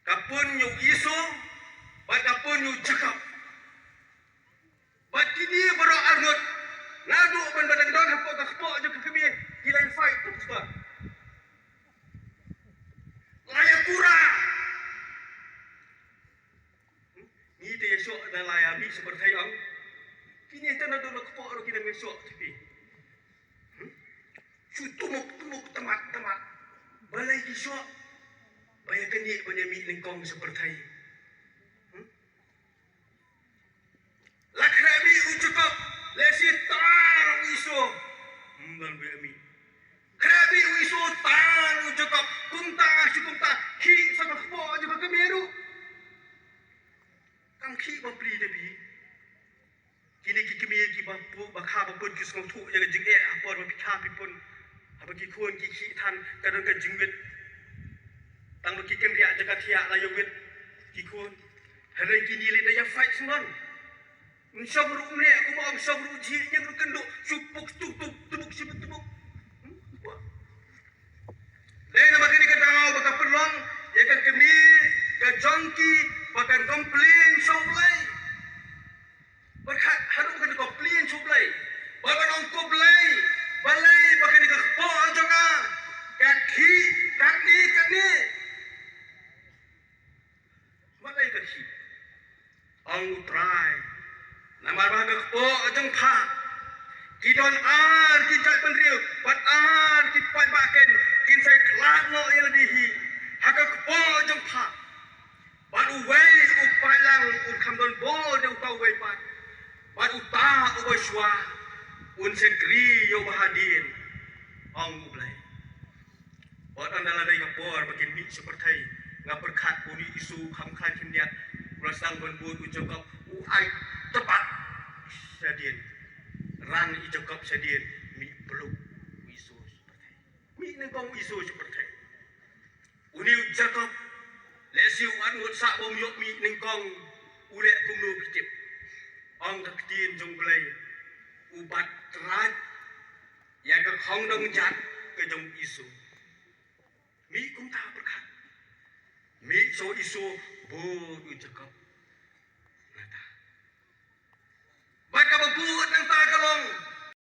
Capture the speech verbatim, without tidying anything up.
Ka pun ïa u Esau bad ka pun ïa u Jakob. Bad kine baroh arngut naduh ban ba dang don hapoh ka kpoh jong ka kmie ki la ïa fight tu ka. La ïa kura. Ngi te ïa shoh da la ïa mih sha pyrthei ong. Kine te naduh na kpoh ruh ki dang ïa shoh te phi. Shu tumuk tumuk tamat tamat. Balei ki shoh? Ba ïa kane ban ïa mih nyngkong sha pyrthei. Hmm? La khreh mih u Jakob, lehse tang u Esau. Hmm, ban ïa mih. Khreh mih u Esau tang u Jakob. Kumta shu kumta khih sa ka kpoh jong ka kmie ruh. Kam khih bapli te phi. Kine ki kmie kiba pu, ba kha ba pun ki sngewthuh ïa ka jingeh ha por ba phi kha phi pun. Haba ki khun ki khih than ka don ka jingwit. Tang ba ki kynriah jong ka thiah la ïa wit ki khun. Hynrei kine lei da ïa fight sngewbha. Ym shong ruh ym leh, kumba ym shong ruh jhieh, ïeng ruh kynduh, shu puk shu puk, tubuk shu puk tubuk. Hmm? Dei namar kane ka daw ba ka pynlong ïa ka kmie ka jong ki ba kan complain sha U Blei. Pyrkhat haduh ka dei ka complain sha U Blei. Ba ban ong ko Blei, balei ba kane ka kpoh jong nga ka khih katne katne. Balei ka khih? Ong U Trai, namar ba ha ka kpoh jong pha ki don ar ki jaitbynriew bad ar ki paidbah, kin sa ïakhlad noh ïa lade hi ha ka kpoh jong pha. Bad uwei u paidlang un kham don bor ïa uta uwei pat. Bad uta uba shuwa un shakri ïa uba hadien, ong U Blei. Bad ynda la dei ka por ba kin mih sha pyrthei, nga pyrkhat ba une u Esau kham khan khyndiat, u la sdang ban bud u Jakob, u ai tbat shadien. Ran i Jakob shadien, mih pluk u Esau sha pyrthei. Mih nyngkong u Esau sha pyrthei. Une u Jakob, lehse u arngut sah ba um ïoh mih nyngkong, u leh kumno phi tip? Ong ka ktien jong U Blei, u bat trai ïa ka khongdong jat ka jong u Esau. Mih kumta pyrkhat. Mih sha u Esau, bud u Jakob.